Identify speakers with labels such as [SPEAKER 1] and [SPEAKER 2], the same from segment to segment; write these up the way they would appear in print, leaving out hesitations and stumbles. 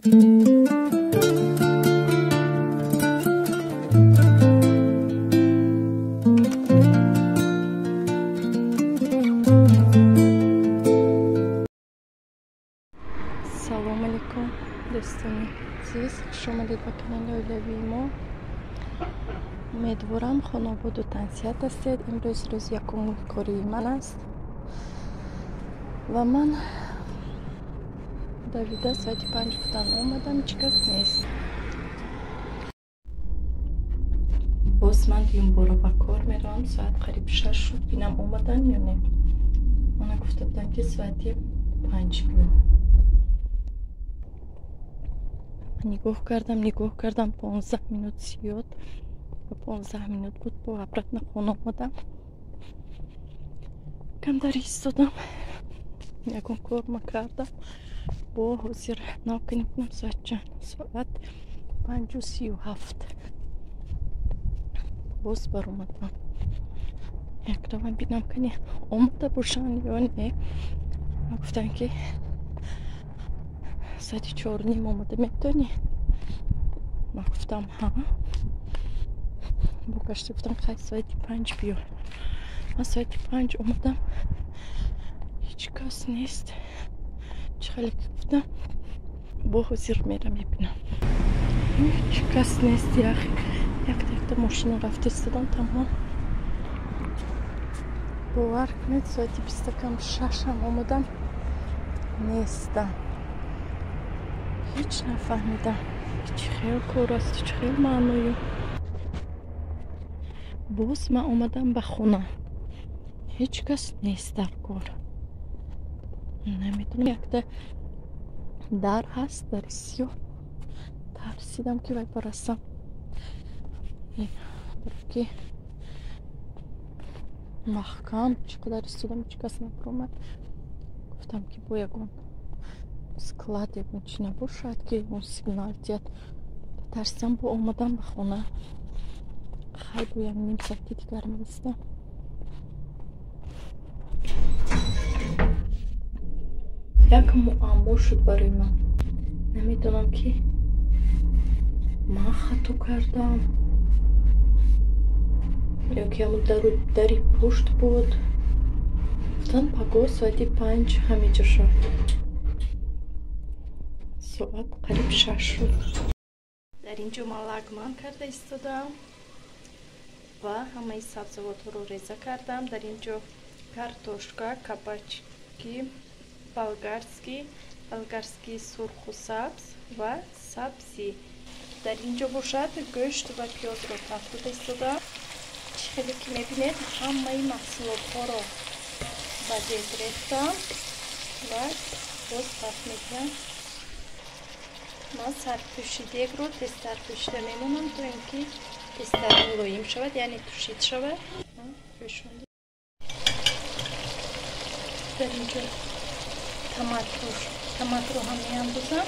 [SPEAKER 1] Салом алейкум, дӯстони азиз, хуш омадед ба канали оилавии мо. Умедворам хонободу тансиҳат ҳастед. Имрӯз рӯзи якуми кории ман аст ва ман давида соати 5 гуфтан омадам, ҳеҷ кас нест. Боз ман дуюмбора ба кор меравам. Соат қариб 6 шуд, бинам омадан ё не. Мана гуфта будам, ки соати 5 биём. Нигоҳ кардам, нигоҳ кардам, 15 минут зиёд, 15 минут буд, бо обратно хона омадам. Камтар истодам, ягон кор накардам. Бо ҳозир нав кунем, соат чанд? Соат 5:37. Боз баромадам. Якравам бинам, кани омада бошанд ё не. Гуфтанд, ки соати 4:30 омада метавонӣ? Ман гуфтам ҳа. Бо гашта гуфтам, хай, соати 5 биё. Ман соати 5 омадам, ҳеҷ кас нест. Чӣ хеле ки гуфтам, бо ҳозир мерам мебинам. Ҳеҷ кас нест, якта якта мошина рафта истодам, тамом. Бовар кунед, соати 5:40 ҳам омадам, нестам. Ҳеҷ нафаҳмидам, чӣ хел кор асту чӣ хел маъною. Боз ман омадам ба хона, ҳеҷ кас нест дар кор. Намедонам, якта дар ҳаст, дари сиёҳ. Тарсидам, ки вай барасам, ки маҳкам чӣ қадар истодам, ҳеҷ кас набаромад. Гуфтам, ки бо ягон склад, ягон чӣ набошад, ки ягон сигнал диҳад. Тарсидам, бо омадам ба хона. Хай, бо як ним соати дигар меистам. Як муаммо шуд барои ман. Намедонам, ки ман хато кардам ё ки ҳамон дару дари пушт буд. Гуфтанд, пагоҳ соати 5 ҳамеҷо шав. Соат қариб 6 шуд. Дар ин ҷо ман лагман карда истодам ва ҳамаи сабзавотҳоро реза кардам. Дар ин ҷо картошка, кабачки, болгарский, болгарский сурху сабз ва сабзӣ. Дар ин ҷо бошад, гӯшт ва пиёзро тафт дода истодам. Чӣ хеле ки мебинед, ҳамаи маҳсулотҳоро ба дег рехтам ва боз тафт медиҳам. Ман сарпӯши дегро тезтар пӯшида мемонам, то ин ки тезтар мулоим шавад, яъне тушид шавад. Дар ин ҷо томатро ҳам меандозам.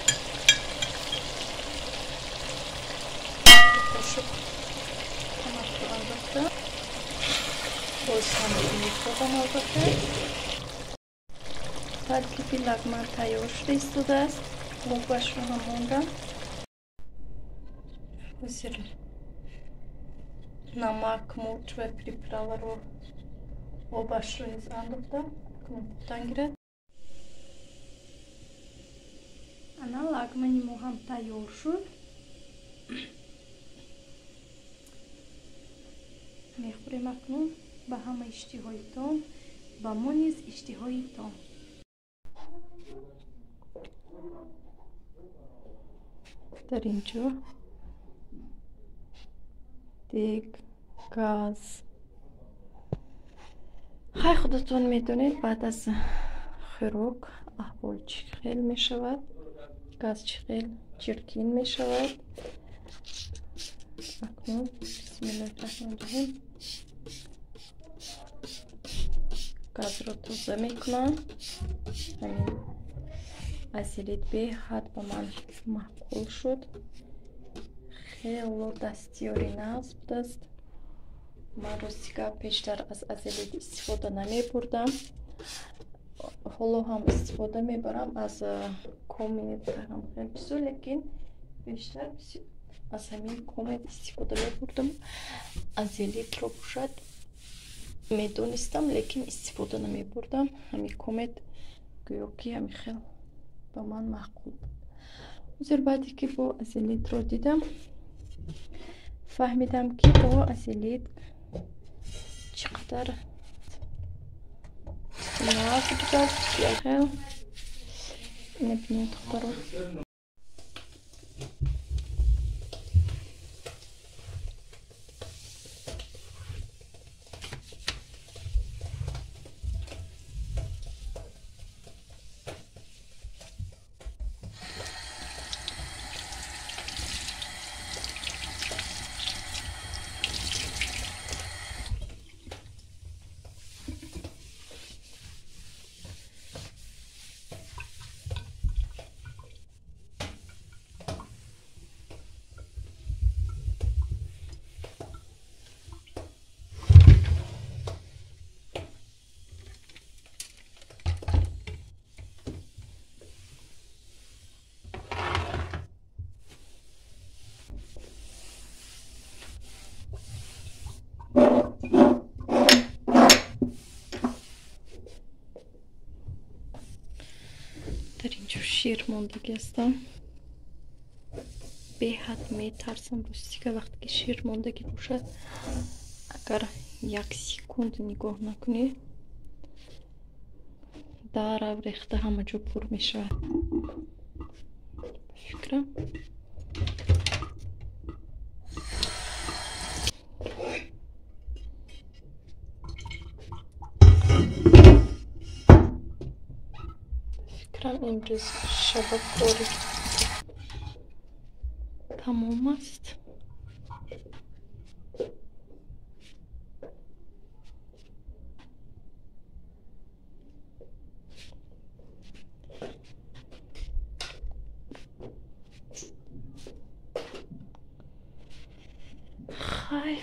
[SPEAKER 1] Қошуқ томатро андохтам. Боз ҳам мехӯрам албатта. Таркиби лагман тайёр шуда истодааст. Лобашро ҳам мондам. Ҳозир намак, мурч ва приправаро, обашро низ андохтам. Пухтан гирад. Ана лагмани мо ҳам тайёр шуд. Мехӯрем акнун. Ба ҳама иштиҳоитон, ба мо низ иштиҳоитон. Дар ин ҷо дег, газ. Хай, худатон медонед, баъд аз хӯрок аҳвол чӣ хел мешавад, газ чӣ хел чиркин мешавад. Акнун бисмиллоҳи раҳмони раҳим газро тоза мекунам. Ҳамин азелит беҳад ба ман маъқул шуд. Хело дастёри нағз будааст. Ман рости гап пештар аз азелит истифода намебурдам. Ҳоло ҳам истифода мебарам аз Комет хеле чизо, лекин бештар аз ҳамин Комет истифода мебурдам. Азелитро бошад медонистам, лекин истифода намебурдам. Ҳамин Комет гӯё ки ҳамин хел ба ман маъқул буд. Ҳозир баъде ки бо Азелитро дидам, фаҳмидам, ки бо Азелит чӣ қадар нағз будааст. Хел мебинед, духтаро. Дар инҷо шир мондагӣ ҳастам. Беҳад метарсам, ростига, вақте ки шир мондагӣ бошад, агар як секунд нигоҳ накунӣ, дарав рехта ҳама ҷо пур мешавад. Фикрам, имрӯз шаба кори тамом аст. Хай,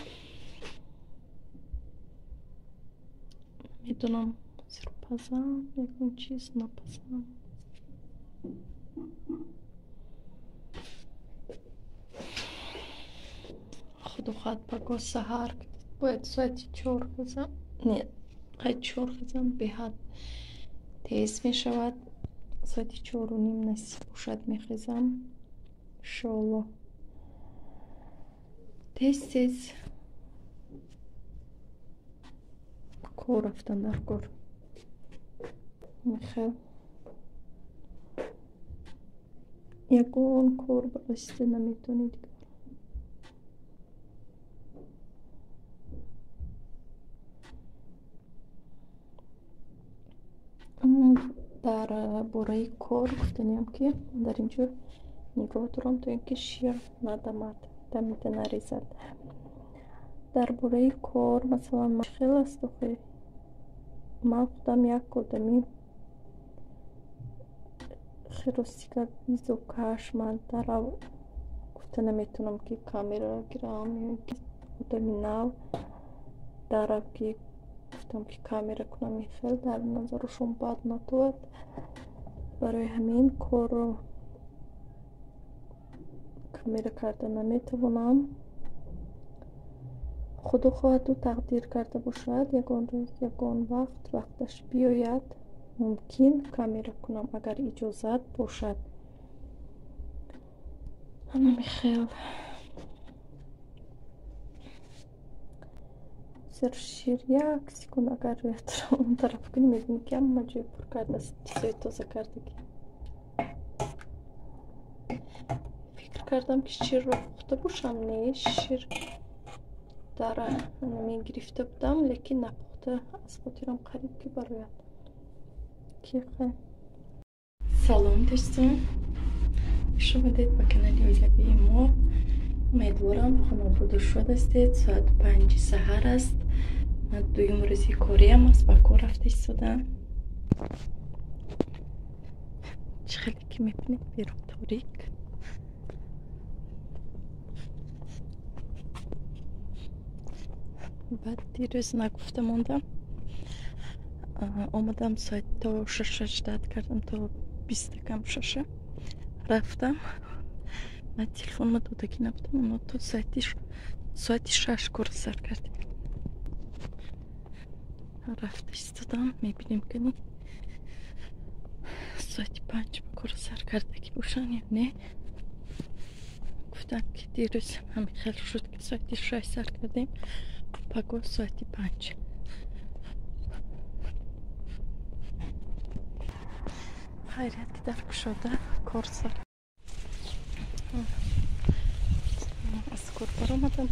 [SPEAKER 1] намедонам, ҳозир пазам ягон чиз, напазам. Худо хоҳад, паго саҳар бояд соати 4 хезам. Не, хай, 4 хезам беҳад тез мешавад. Соати 4:30 насиб бошад, мехезам, иншоалло. Тез тез кор рафтан дар кор. Михел ягон кор барасида наметавонӣ дигар. Дар бораи кор гуфтаниям, ки дар инҷо нигоҳ дорам, то ин ки шир надамад, дамида нарезад. Дар бораи кор, масалан, хел аст охи, ман худам як одами хиростика изокаш, ман дарав гуфта наметавонам, ки камераро гирам, ё ки одами нав дарав, ки гуфтам, ки камера кунам, ин хел дар назарашон бад натовад. Барои ҳамин корро камера карда наметавонам. Худо хоҳаду тақдир карда бошад, ягон рӯз, ягон вақт, вақташ биёяд, мумкин камера кунам, агар иҷозат бошад. Ана хел. Ҳозир шир як секунд агар он тараф кунӣ, мебинӣ, ки ҳама ҷой пур кардааст чизои тоза кардагӣ. Фикр кардам, ки ширро пухта бошам. Не, шир дар мегирифта будам, лекин напухта, аз хотирам қариб ки барояд. Салом, дӯстон, хуш омадед ба канали оилавии мо. Умедворам, хонободу шод ҳастед. Соат 5-и саҳар аст. Ман дуюм рӯзи кориам аст, ба кор рафта истодам. Чӣ хеле ки мебинед, берун торик. Баъд дирӯз нагуфта мондам, омадам, соат то 6-а ждать кардам, то 5:55. Рафтам, ман телефонма додагӣ набудам, оно то соати 6 кор сар кардем. Рафта истодам, мебинем, кани соати 5 ба кор сар кардагӣ бошанд ё не. Гуфтам, ки дирӯз ҳамин хел шуд, ки соати 6 сар кардем, пагоҳ соати 5. Хайрият, ки дар кушода кор сар, аз кор баромадам.